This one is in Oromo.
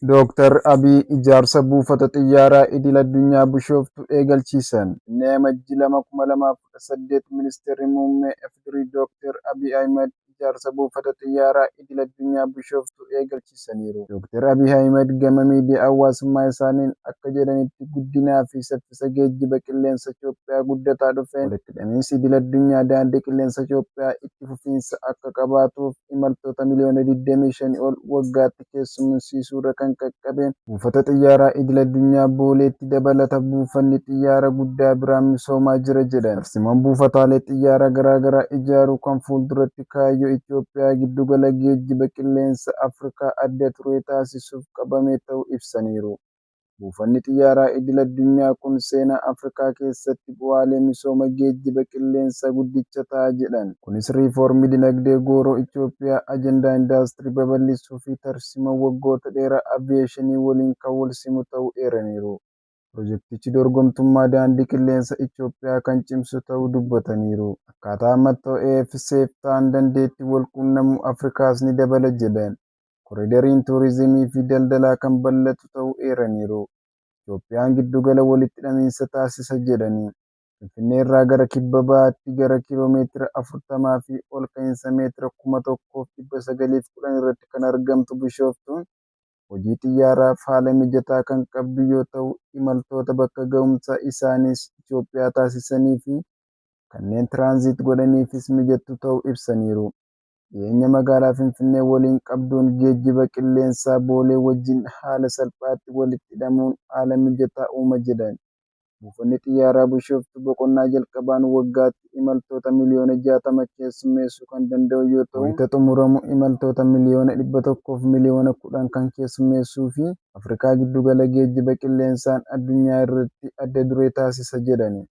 Dooktar Abiy ijaarsa buufata xiyyaaraa idil addunyaa Bishooftuu eegalchiisan. Finfinnee, Amajjii 2, 2018, Ministeerri Muummee FDRI Dooktar Abiy Ahimad ijaarsa buufata xiyyaaraa idil addunyaa Bishooftuu eegalchiisaniiru. Dooktar Abiy Ahimad gama miidiyaa hawaasummaa isaaniin akka jedhanitti, guddinaa fi saffisa geejjiba qilleensa Itoophiyaa guddataa dhufeen walitti hidhamiinsi idil addunyaa daandii qilleensa Itoophiyaa itti fufiinsa akka qabaatuuf imaltoota miliyoona 25 ol waggaatti keessumsiisuurra kan qaqqabe buufata xiyyaaraa idil addunyaa Booleetti dabalata buufanni xiyyaaraa guddaa biraan misoomaa jira jedhan. Tarsiimoon buufataalee xiyyaaraa garaagaraa ijaaruu kan fuulduratti kaayyoo Itoophiyaa giddugala geejjiba qilleensa Afrikaa adda turee taasisuuf qabame ta'uu ibsaniiru. Buufanni xiyyaaraa idil addunyaa kun seenaa Afrikaa keessatti bu'aalee misooma geejjiba qilleensaa guddicha ta'a jedhan. Kunis riifoormii dinagdee gooroo Itoophiyaa, ajandaa indaastirii babal'isuu fi tarsiimoo waggoota dheeraa aviyeeshinii waliin kan walsimu ta'uu eeraniiru. Pirojektichi dorgomtummaa daandii qilleensa Itoophiyaa kan cimsu ta'uu dubbataniiru. Akkaataa hammattoo AfCFTA'n dandeettii walquunnamuu Afrikaas ni dabala jedhan. Koriidariin tuurizimii fi daldalaa kan bal'atu ta'uu eeraniiru. Itoophiyaan giddugala walitti hidhamiinsa taasisa jedhani. Finfinnee irraa gara kibba bahaatti gara kiiloo meetira 40 fi ol ka'iinsa meetira 1910 irratti kan argamtu Bishooftuun hojii xiyyaaraaf haala mijataa kan qabdu yoo ta'u, imaltoota bakka ga'umsa isaaniis Itoophiyaa taasisanii fi kanneen tiraanziit godhaniifis mijattuu ta'uu ibsaniiru. Dhiyeenya magaalaa Finfinnee waliin qabduun geejjiba qilleensaa Boolee wajjin haala salphaatti walitti hidhamuun haala mijataa uuma jedhan. Buufanni xiyyaaraa Bishooftuu boqonnaa jalqabaan waggaatti imaltoota miliyoona 60 keessummeessuu kan danda'u yoo ta'u, wayita xumuramu imaltoota miliyoona 100 fi miliyoona 10 kan keessummeessuu fi Afrikaa giddugala geejjiba qilleensaan addunyaa irratti adda duree taasisa jedhani.